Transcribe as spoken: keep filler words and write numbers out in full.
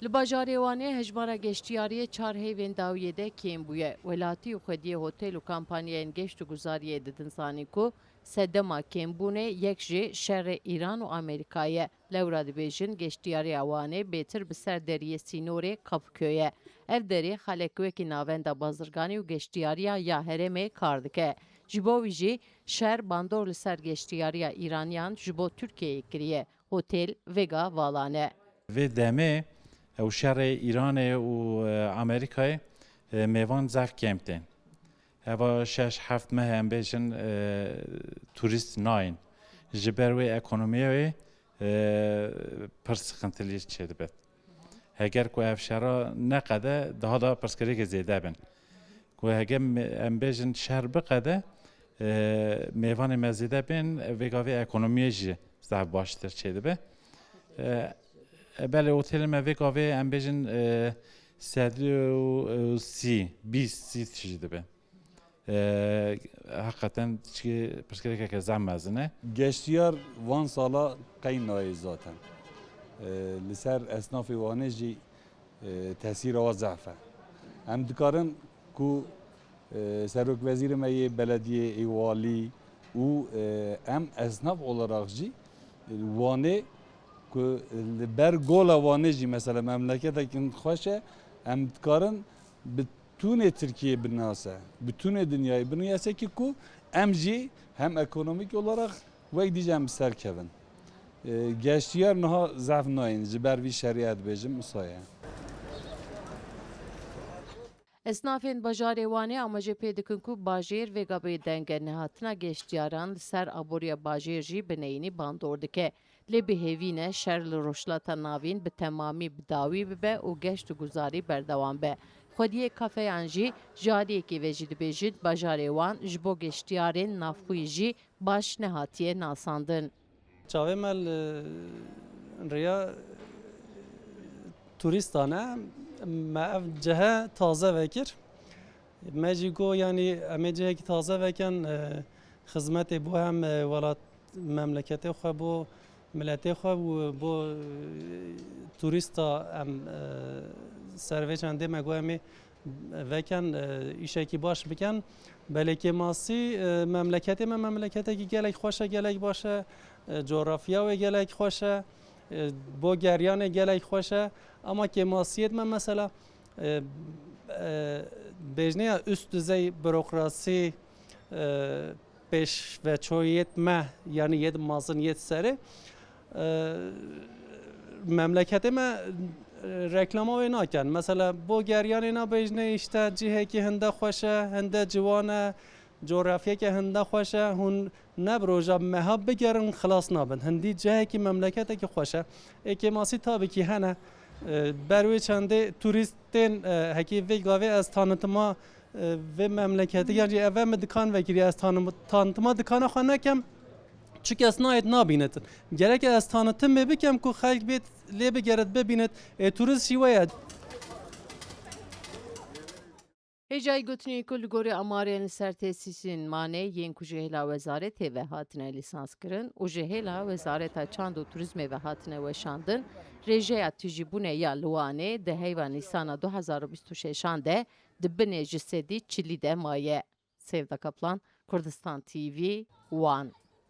Li bajarê Wanê hejmara geştiyariyê çar heyvên dawiyê de kêm bûye. Welatî û xwediyê hotel û kampanyayên geşt û guzariyê didin zanîn ku sedema kêmbûnê yek jî şerê Îran û Amerîka ye. Lewra dibêjin, geştiyariya Wanê bêtir bi ser deriyê sînorê Kapıköy e. Ev derê xelek wekî navenda bazirganî û geştiyariya ya herêmê kar dike. Ji bo wî jî şer bandor li ser geştiyariya Îraniyan ji bo Tirkiyeyê kiriye. Hotel vêga vala ne. Vê demê ew şerê Îranê û, e, Amerîkayê, e, mêvan zehf kêm tên. Heva şeş heft meh em bêjin, e, turîst nayên. Ji ber wê ekonomiya wê, e, pir sixintilî çêdibe. Heger ku ev şera neqede, daha da pirsgirêkê zêde bin. Ku heger me, em bêjin şer biqede, e, mêvanê me zêde bên, vê gavê ekonomiyê jî zehf baştir çêdibe. E, e, belê otelê me vê gavê em bêjin, e, sedî û sî, bîst, sî tişî dibe. E, heqeten çi pirsgirêkeke zehf mezin e. Geştiyar van sala qey nayê zaten. E, li ser esnafê Wanê jî, e, tesîra wa zehf e. Em dikarin ku, e, serokwezîrê me yê belediyê, ê walî û, e, em esnaf olarak jî, e, Wanê ku li ber gola Wanê jî mesela memleketek xweş e, em dikarin bi tûnê Tirkiyê binase, bi tûnê dinyayê binase ki ku em jî hem ekonomîk olarak wek dî jî em bi ser kevin. E, geştiyar niha zehf nayên, ji ber vî şerî ez dibêjim, wisa ye. Esnafên bajarê Wanê amaje pê dikin ku bajêr vêga bêdeng e, nehatina geştiyaran li ser aboriya bajêr jî bi neyînî bandor dike. Lê bi hêvî ne şer li Rojhilata Navîn bi temamî bi dawî bibe û geşt û guzarî berdewam be. Xwediyê kafeyan jî ji aliyekê ve jî dibêjin, bajarê wan ji bo geştiyarên navxwî jî baş nehatiye nasandin. Çavê me li riya turîstan e. Me ev cehe taze vekir. Me jî got, yanî em ê cihekî taze vekin, e, xizmetê bo hem, e, welat, memleketê xwe, bo miletê xwe û bo, e, turîsta em, e, ser vê çendê me got em ê vekin, e, îşekî baş bikin. Belê kêmasî, e, memleketê me memleketekî gelek xweş e, gelek baş e, e, coğrafya wê gelek xweş e, e, bo geriyanê gelek xweş e. Ama kêmasiyêt me mesela, e, e, bêjneya üst düzey bürokrasi, e, pêşveçoyêt me, yanî yêt mazin yêt serê, e, memleketê me, e, reklama wê nakin. Mesela bo geriyanê na bêjne işte cihekî hinde xweş e, hinde ciwan e, coğrafyeke hinde xweş e, hûn ne bi roja meha bigerin xilas nabin. Hindî cihekî memleketekî xweş e. Ê kêmasî tabî kî hene. E, ber wê çendê turîst tên, e, hekî vê gavê ez tanıtıma, e, vê memleketê, yan jî eve min dikan vekirî ez tanım-, tanıtıma dikana xwe nekem. Çi kes nayêt nabînetin. Gerek ez tanıtımê bikem ku xelk bêt lê bigerit bibînit. Ê turîst jî we ye. Hêjayî gotinê ku li gorî amarên li ser tesîsên manê yên ku ji hêla wezaretê ve hatine lîsanskirin û ji hêla Wezareta Çand û Turizmê ve hatine weşandin, rêjeya tijîbûnê ya li Wanê di heyva Nîsana du hezar û bîst û şeşan de di binê ji sedî çilî de maye. Sevda Kaplan, Kurdistan T V, Wan.